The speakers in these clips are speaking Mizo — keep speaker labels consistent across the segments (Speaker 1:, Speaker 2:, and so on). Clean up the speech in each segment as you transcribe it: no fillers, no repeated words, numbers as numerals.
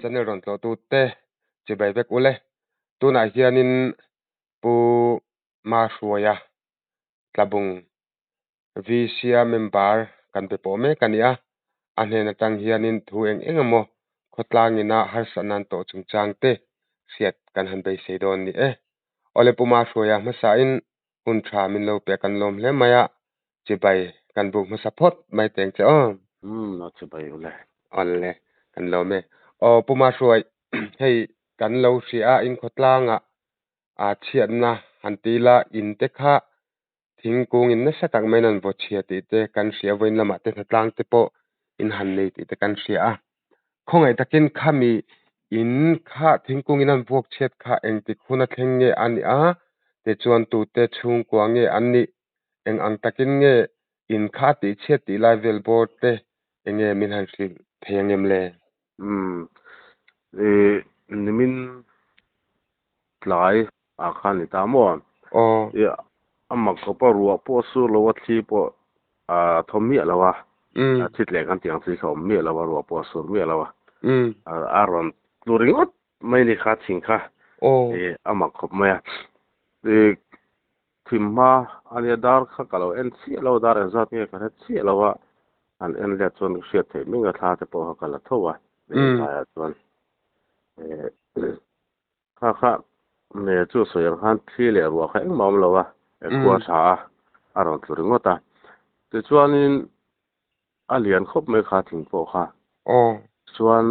Speaker 1: channel rawn tlawhtu te chibai vek ule. Tunah hianin Pu Mahruaia Tlabung VC-a member kan be pawh mek a ni a, a hnen atang hianin thu eng eng emaw khawtlangina harsatna an tawh chungchang te hriat kan han beisei dawn ni e. Awle Pu Mahruaia hmasain hun tha min lo pe kan lawm hle mai a, chibai kan buk hmasa phawt mai teng che aw.
Speaker 2: Umm a chibai ule.
Speaker 1: Awle kan lawm e. Aw Pu Mahruai hei kan lo hria a in khawtlangah a chhiatna han ti ila in te kha thingkung in nasa tak maiin an vaw chhia tih te kan hria vawiin lamah te hnatlang te pawh in han nei tih te kan hria a. Khawngaih takin khami in kha thingkung in an vuak chhiat kha engtik hun a thleng nge a nih a, tichuan tute chhungkua nge an nih, eng ang takin nge in kha tih chhiat tih lai vel bawr te enge min han hrilh thei ang em le?
Speaker 2: Umm, ih nimin tlai ah khan ni ta maw?
Speaker 1: Aw.
Speaker 2: Ih a mak khawp a ruah pawh a sur lo a, thli pawh a thaw miah lo a, a thi tleh kan tih ang chi kha a awm miah lo a, ruah pawh a sur miah lo a, a rawn tlu ringawt mai ni kha thing kha ih a mak khawp mai a. Ih thim hma a nia dar kha ka lo en chiah lo a, dar engzat nge ka hre chiah lo a, han en let chuan ka hriat theih mai a, thla te pawh kha ka la tho a, tlaiah chuan ih Kha kha me chu sawi ang khan thli leh ruah kha engmah a awm lo a, khua tha a, a rawn tlu ringawt a. Tichuanin a lian khawp mai kha thing pawh kha. Chuan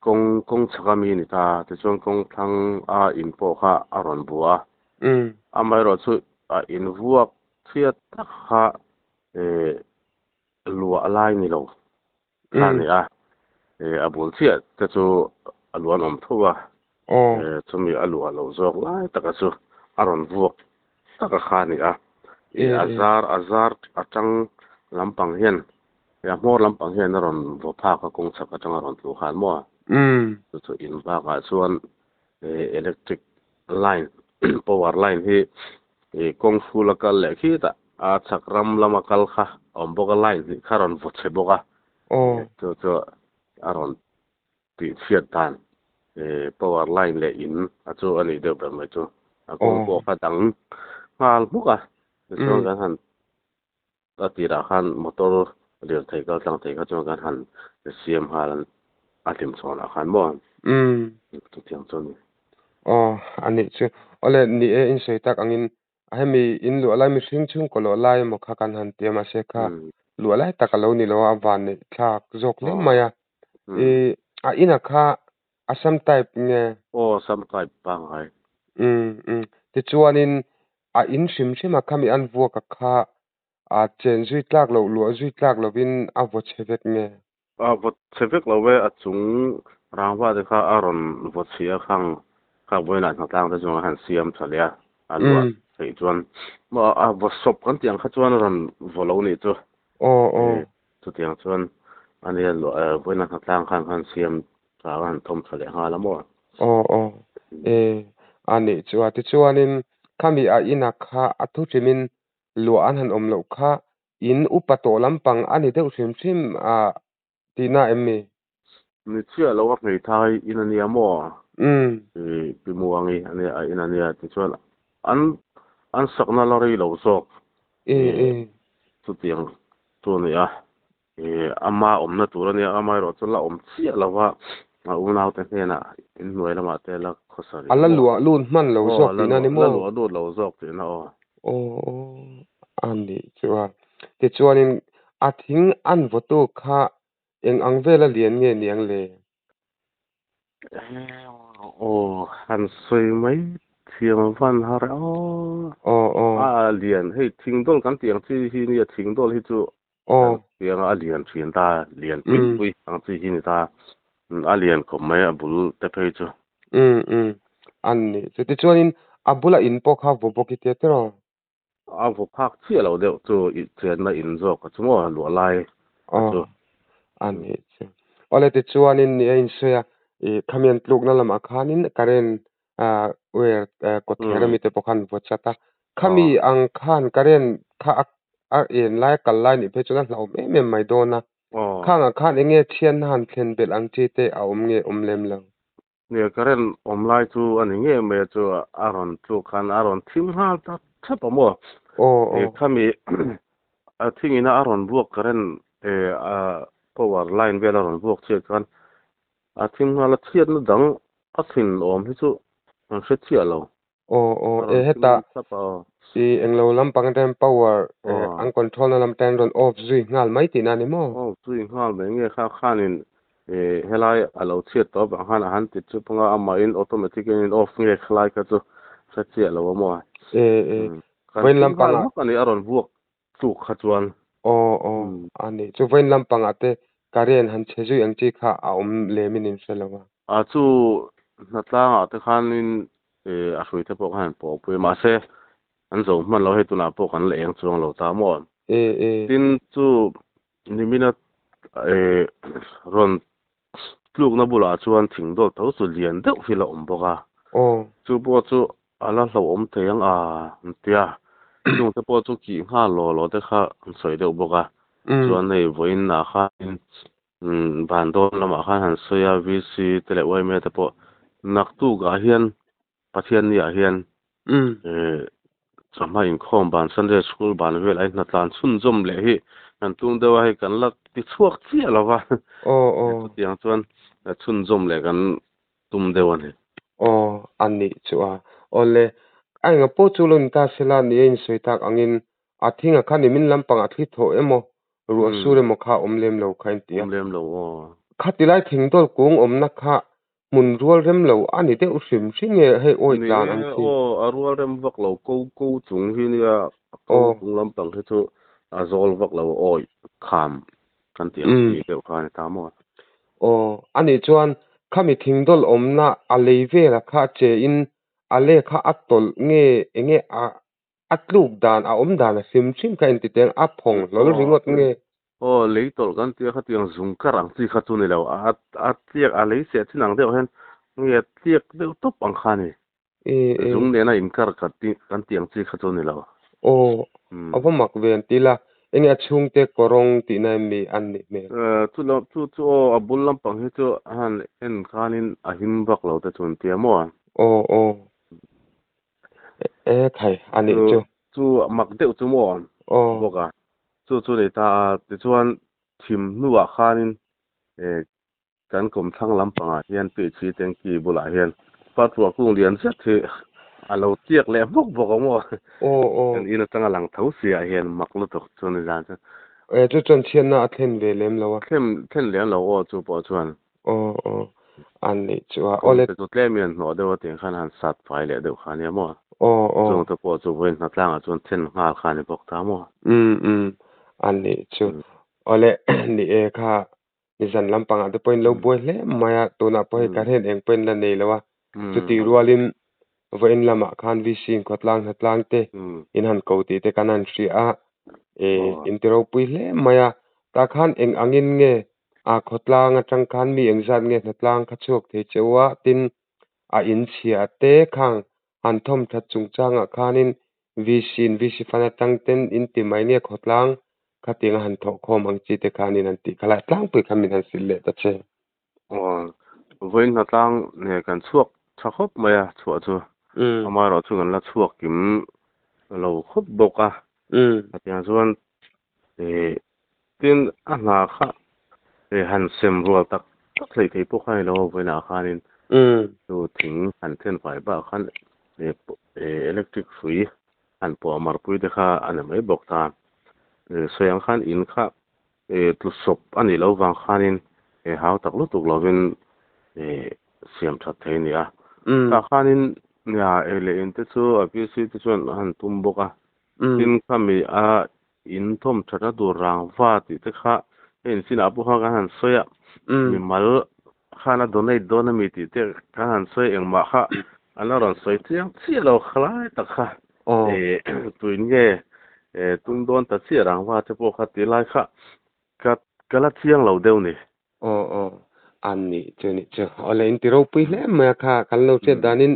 Speaker 2: kawng kawng chhaka mi a ni ta, tichuan kawng thlang a in pawh kha a rawn bua a. Amaherawh chu a in vuak chhiat tak kha luah lai ni lo kha a ni a, a bul chiah te chu a luan awm tho a, chumi a luah loh zawk lai taka chu a rawn vuak taka kha a ni a, a zar a zar atang lampang hian a hmawr lampang hian a rawn vaw phak a kawng chhak atanga rawn tluh khan maw chu chu in bakah chuan electric line power line hi kawng ful a kal leh khitah a chhak ram lama kal kha a awm bawk a line hnih kha a rawn vaw chhe bawk a chu chu a rawn tih chhiat dan power line leh in a chu a nih deuh ber mai chu a kawng pawh kha dang nghal hmuk a tichuan kan han A tirah khan motor lirthei kal tlang thei kha chuan kan han siam nghal a hlim chhawnah khan maw? Chutiang chu a ni.
Speaker 1: Aw, a nih chu. Awle, ni e, in sawi tak angin hemi in luah lai mihring chhungkaw luah lai emaw kha kan han ti a, mahse kha luah lai tak a lo ni lo a, a van neih thlak zawk hle mai a. I a inah kha Assam type nge?
Speaker 2: Aw, Assam type pangngai.
Speaker 1: Tichuanin A in hrim hrim a khami an vuak a kha a chen zui tlak loh luah zui tlak lovin a vaw chhe vek nge?
Speaker 2: A vaw chhe vek lo e, a chung rangva te kha a rawn vaw chhia a khang kha vawiinah hnatlang te chuan a han siam tha leh a, a luah theih chuan maw a vaw sawp kan tih ang kha chuan a rawn vaw lo nih chu.
Speaker 1: Aw aw.
Speaker 2: Chutiang chuan a nia luah vawiinah hnatlang khan han siam tha a han thawm tha leh nghal a maw?
Speaker 1: Aw aw e a nih chu a tichuanin khami a ina kha a thu hrimin luah an han awm loh kha in upa tawh lampang a ni deuh hrim hrim a tihna em mi?
Speaker 2: Ni chiah lo a hmeithai in a nia maw? Pi Muangi a nia a in a nia tichuan an an sakna la rei lo zawk chutiang chu a ni a. Ih ama awmna tur a nia, amaherawh chu la awm chiah lo va, a unaute hnenah inhnuai lamah te la khawsa rih
Speaker 1: A la luah lut hman lo zawk tihna a ni maw?
Speaker 2: La luah lut lo zawk tihna aw.
Speaker 1: Aw aw a nih chu a. Tichuanin a thing an vawtu kha eng ang vela lian nge niang le?
Speaker 2: Aw han sawi mai thiam a van har e aw.
Speaker 1: Aw aw.
Speaker 2: A lian hei thingdawl kan tih ang chi hi nia thingdawl hi chu Tianga a lian thin ta, lian pui pui ang chi hi ni ta. A lian khawp mai a bul te phei chu.
Speaker 1: Umm umm a ni. Chutichuanin a bula in pawh kha vaw bawk i tia tiraw?
Speaker 2: A vaw phak chiah lo deuh chu i chenna in zawk a chu maw luah lai a chu.
Speaker 1: Aw a ni chu. Awle tichuanin ni a insawi a, i khamian tlukna lamah khanin current wire kawtthler ami te pawh khan vaw chat a, khami ang khan current kha a en lai a kal lai nih phei chuan a hlauhawm em em mai dawn a, khangah khan eng nge chhiatna han thlen belh ang chi te a awm nge awm lem lo.
Speaker 2: Nia current awm lai chu a ni ngei mai a chu a rawn tluk khan a rawn thim nghal ta thap a maw.
Speaker 1: Aw
Speaker 2: E
Speaker 1: aw.
Speaker 2: Khami a thingina a rawn vuak current e a power line vel a rawn vuak chiah khan a thim nghal a chhiatna dang a thlen awm hi chu an hre chiah lo.
Speaker 1: Aw aw
Speaker 2: A
Speaker 1: e
Speaker 2: rawn thim
Speaker 1: heta
Speaker 2: thap a aw.
Speaker 1: I englo lampang atangin power
Speaker 2: Aw.
Speaker 1: An control na lam atangin rawn off zui nghal mai tihna a ni maw?
Speaker 2: Off zui nghal mai nge kha khanin e helai a lo chhiat tawh avang khan a han ti chup anga amahin automatic in in off nge khalai kha chu hre chiah lo a maw?
Speaker 1: E e
Speaker 2: Kan
Speaker 1: vawiin
Speaker 2: thim nghal
Speaker 1: lampangah
Speaker 2: hmak a ni a rawn vuak tluk kha chuan.
Speaker 1: Aw aw a ni chu vawiin lampangah te current han chhe zui ang chi kha a awm lem in in hre lo a.
Speaker 2: A chu hnatlangah te khanin a hrui te pawh khan an pawhpui a mahse an zo hman lo hei tunah pawh kan la eng chuang lo ta maw.
Speaker 1: E e.
Speaker 2: Tin chu nimina rawn tlukna bulah chuan thing dawt tho chu lian deuh hi la awm bawk a.
Speaker 1: Aw.
Speaker 2: Chu pawh chu a la hlauhawm thei ang a an ti a. Chungte pawh chu kih nghal law law te kha an sawi deuh bawk a. Chuan hei vawiinah khanin van dawn lamah khan han sawi a VC te leh yma te pawh naktukah hian Pathianniah hian chawhma inkhawm ban Sunday School ban vel a inhnatlan chhunzawm leh hi kan tum deuh a hei kan la ti chhuak chiah lo va. Chutiang chuan chhunzawm leh kan tum deuh a ni.
Speaker 1: Aw a nih chu a. Awle a enga pawh chu lo ni ta sela ni a insawi tak angin a thinga kha nimin lampangah thli thawh emaw ruah sur emaw kha awm lem lo kha inti a.
Speaker 2: Awm lem lo aw.
Speaker 1: Khati lai thingdawl kung awmna kha hmun rual rem lo a ni deuh hrim hrim nge hei awih
Speaker 2: Ni
Speaker 1: tlan
Speaker 2: e
Speaker 1: an chi?
Speaker 2: Aw a rual rem vak lo ko ko chung hi nia a ko chung lampang hi chu a zawl vak lo awih kham kan tih ang chi deuh kha a ni ta maw?
Speaker 1: Aw a nih chuan khami thingdawl awmna a lei vela kha a che in a le kha a tawlh nge enge a a tluk dan a awm dan a hrim hrim kha inti teng a phawng hlawl ringawt nge?
Speaker 2: Aw lei tawlh kan tia khatiang zung kar ang chi kha chu ni lo a a tliak a lei seh chin ang deuh hian nge a tliak deuh tawp ang kha a ni. Zung nena inkar kan ti kan tih ang chi kha chu ni lo.
Speaker 1: Aw a va mak ve an ti la enge a chhungte kawrawng tihna em mi an nih hmel?
Speaker 2: Chu lo chu chu aw a bul lampang hi chu a han en khanin a him vak lo te chu an tia maw?
Speaker 1: Aw aw. E khai a nih chu.
Speaker 2: Chu mak deuh chu maw bawk a, chu chu nei ta a, tichuan thim hnuah khanin kan kawmthlang lampangah hian PHC tanky bulah hian patruah kung lian zet hi a lo tiak leh hmawk bawk a maw. Kan in atanga lang tho si ah hian mak lutuk chu ni zan chu.
Speaker 1: E chu chuan chhiatna a thlen ve lem lo a.
Speaker 2: Thlen thlen lem lo aw chu pawh chuan.
Speaker 1: Aw aw a nih chu a.
Speaker 2: Kawng te chu tlem in an hnawh deuh a tiang khan han sat fai leh deuh kha nia maw?
Speaker 1: Aw aw.
Speaker 2: Chung te pawh chu vawiin hnatlangah chuan then nghal kha a ni bawk ta maw?
Speaker 1: Umm umm a nih chu. Awle ni e kha nizan lampangah te pawhin lo buai hle mai a, tunah pawh hei current eng pawhin la nei lo a. Chutih rualin vawiin lamah khan VC in khawtlang hnatlang te in han ko tih te kan han hria a, e in ti ropui hle mai a. Tah khan eng angin nge A khawtlang atang khan mi engzat nge hnatlang kha chhuak thei che u a, tin a in chhia te khang han thawm that chungchangah khanin VC in VC fan atang ten in ti mai nge khawtlang khatiang a han thawh khawm ang chi te khanin an tih kha lai tlangpui kha min han sil leh ta che.
Speaker 2: Aw, vawiin hnatlang nge kan chhuak tha khawp mai a chhuah chu, amaherawh chu kan la chhuak kim lo khawp bawk a, khatiang chuan Tin, a hna kha han sem rual tak tak hlei thei pawh kha a ni lo a, vawiinah khanin chu thing han then fai bak khan electric hrui han pawh marpui te kha a ni mai bawk ta. Sawi ang khan in kha tlu sawp a nih loh vang khanin hau tak lutuk lovin siam that thei a ni a. Tah khanin nia ei leh in te chu a VC te chuan a han tum bawk a. Tin, khami a In thawm that a dur rang va tih te kha hei in sinah pawh khan kan han sawi a, mimal khan a donate dawn a mi tih te kan han sawi engmah kha an la rawn sawi chiang chiah lo khalai tak kha tuin nge tum dawn ta chiah rang va te pawh kha ti lai kha ka ka la chiang lo deuh ni.
Speaker 1: Aw aw a nih chu nih chu awle in ti ropui hle mai a kha kan lo hriat danin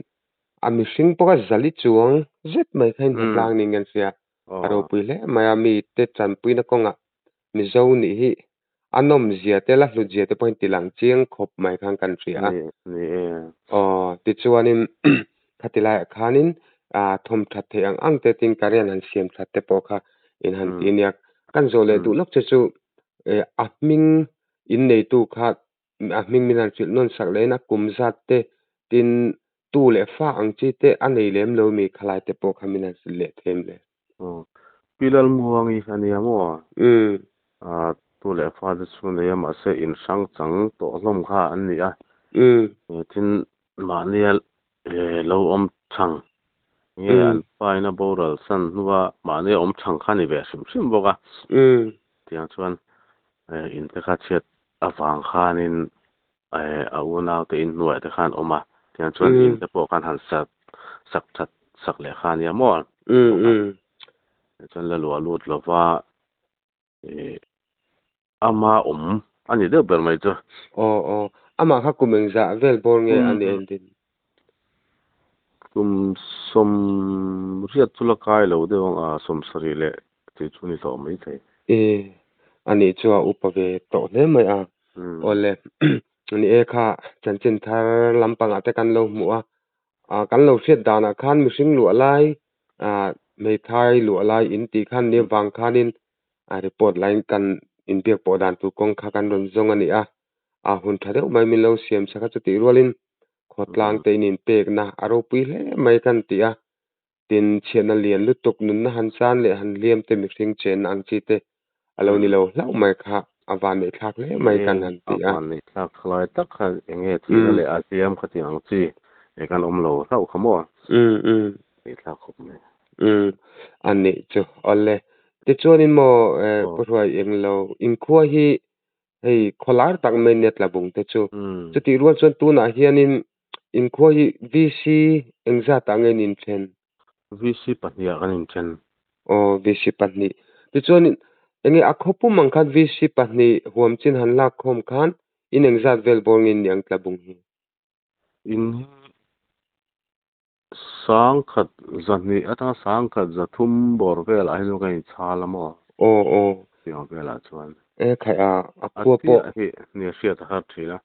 Speaker 1: a mihring pawh kha zali chuang zet mai kha in hmatlang niin kan hria. A ropui hle mai a, mite tanpuina kawngah Mizo nih hi a nawmzia te la hlutzia te pawhin tilang chiang khawp mai khan kan hria a.
Speaker 2: Ni ni e.
Speaker 1: Aw, tichuanin khati laiah khanin thawm that theih ang ang te tin current han siam that te pawh kha in han ti nia. Kan zawh leh duh lawk che chu a hming in neitu kha a hming min han hrilh nawn sak leh in a kum zat te tin tu leh fa ang chi te a nei lem lo mi khalai te pawh kha min han hrilh leh them le.
Speaker 2: Aw, Pi Lalmuangi a nia maw? Tu leh fa te chu nei a, mahse in hrang chang tawh hlawm kha an ni a. Tin, mahnia lo awm chhang nge an faina boral san hnua mahnia awm chhang kha ni ve hrim hrim bawk a. Tiang chuan in te kha chhiat avang khanin a unau te in hnuaiah te khan awm a, tiang chuan in te pawh khan han sak sak that sak leh kha ania maw? Chuan la luah lut lova ama awm a ni deuh ber mai chu.
Speaker 1: Aw aw, amah kha kum engzah vel bawr nge a nih engtin?
Speaker 2: Kum sawm riat chu la kai lo deuh ang a, 70 leh tih chu ni tawh mai thei.
Speaker 1: E, a nih chu a upa ve tawh hle mai a. Awle, ni e kha chanchin thar lampangah te kan lo hmuh a, kan lo hriat danah khan mihring luah lai, hmeithai luah lai in tih khan ni avang khanin report lain kan inbiak pawh dan tur kawng kha kan rawn zawng a ni a. A hun tha deuh mai min lo siam sak a, chutih rualin khawtlang te in inpekna a ropui hle mai kan ti a. Tin, chhiatna lian lutuk nunna han chan leh han hliam te mihring chenna ang chi te a lo ni lo hlauh mai kha a vanneih thlak hle mai kan han ti
Speaker 2: a. A vanneih thlak lai tak kha eng nge thihna leh a hliam kha tih ang chi e kan awm lo hlauh kha maw? Neih thlak khawp mai.
Speaker 1: A nih chu awle. Tichuanin maw Pu Hruai Englo inkhua hi hei khawlar tak mai nia Tlabung te chu. Chutih rual chuan tunah hianin inkhua hi VC engzatah nge in inthen?
Speaker 2: VC pahnih ah kan inthen.
Speaker 1: Aw, VC pahnih. Tichuanin enge a khawpum ang khan VC pahnih huam chin han lak khawm khan in engzat vel bawr nge in nih ang Tlabung hi?
Speaker 2: In hi 1200 atanga 1300 bawr velah hi chuan kan inchhal a maw?
Speaker 1: Aw aw.
Speaker 2: Tiang velah chuan.
Speaker 1: E khai a, a khua pawh.
Speaker 2: A chiah hi nia hriat a har thin a.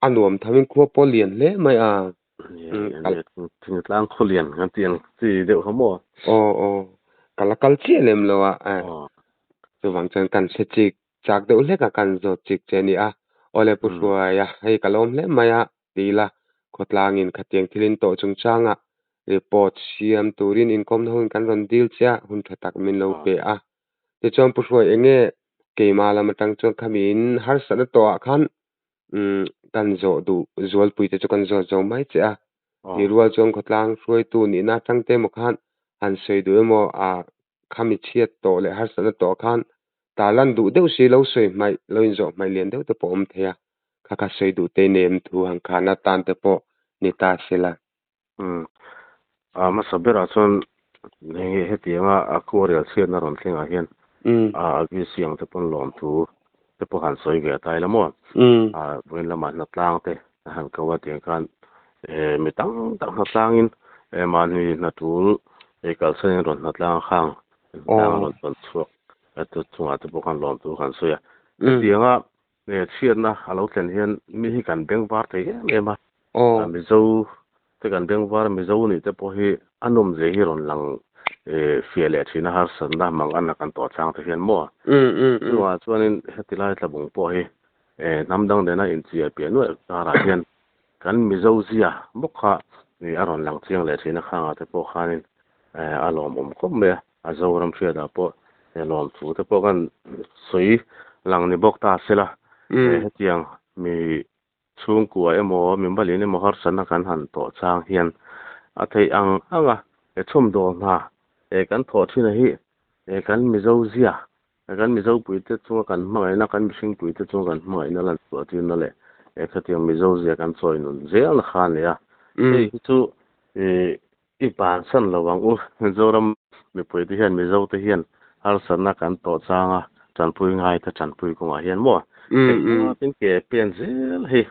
Speaker 1: A nuam thamin khua pawh lian hle mai a.
Speaker 2: Nia, thingtlang khaw lian kan tih ang chi deuh kha maw?
Speaker 1: Aw aw, ka la kal chiah lem lo a, chuvang chuan kan hre chik chak deuh hlek a kan zawt chik che a ni a. Awle Pu Hruaia, hei ka lawm hle mai a ti ila, khawtlangin khatiang thil in tawh chungchanga report siam turin inkawmna hun kan rawn dil che a, hun tha tak min lo pe a. Tichuan Pu Hruai enge keimah lam atang chuan khami in harsatna tawhah khan kan zawh duh zualpui te chu kan zawt zo mai che a. Ti rual chuan khawtlang hruaitu nihna atang te emaw khan han sawi duh emaw a khami chhiat tawh leh harsatna tawh khan tarlan duh deuh si lo sawi hmaih lo inzawh hmaih lian deuh te pawh awm thei a. Kha kha sawi duh te nem thu han khahna tan te pawh ni ta sela.
Speaker 2: A hmasa berah chuan hei hetianga a khuarel chhiatna rawn thlengah hian a VC ang te pawn lawmthu te pawh han sawi ve ta ila maw? Vawiin lamah hnatlang te a han ko a tiang khan mi tam tak hnatlangin mahni hna tul kalsanin rawn hnatlang a khang hnatlang a rawn tawn chhuak chungah te pawh khan lawmthu kan sawi a. Hetianga chhiatna a lo thlen hian mi hi kan bengvar thei em em a. Mizo te kan bengvar Mizo nih te pawh hi a nawmzia hi rawn lang fiah leh thin a harsatna mang anna kan tawh chang te hian maw? Chuvangah chuanin heti lai Tlabung pawh hi hnam dang nena inchiai piah nuaih karah hian kan Mizo zia bawk kha a rawn lang chiang leh thin a khangah te pawh khanin a lawmawm khawp mai a. A Zoram hriatah pawh lawmthu te pawh kan sawi lang ni bawk ta sela hetiang mi chhungkua emaw mi malin emaw harsatna kan han tawh chang hian a theih ang ang a chhawmdawl hna kan thawh thin a hi kan Mizo zia kan Mizo puite chunga kan hmangaihna kan mihring puite chunga kan hmangaihna lan chhuah tirna leh khatiang Mizo zia kan chawi nun zel kha a ni a. Hei hi chu i bansan lo ang u. Mizoram mipuite hian Mizo te hian harsatna kan tawh changa tanpui ngai te tanpui kawngah hian maw engtin ke pen zel hi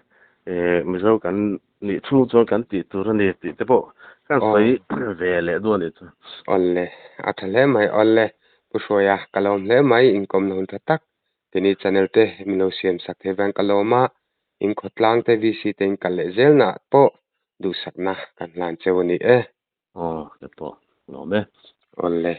Speaker 2: Mizo kan nih chhung chuan kan tih tur a ni tih te pawh kan sawi ve leh duh a nih chu.
Speaker 1: Awle, a tha hle mai. Awle, Pu Hruaia, ka lawm hle mai, inkawmna hun tha tak. Keini channel te min lo siam sak thei vang ka lawm a, in khawtlang te VC te in kal leh zel naah pawh duhsakna kan hlan cheu a ni e.
Speaker 2: Aw, te pawh lawm e.
Speaker 1: Awle.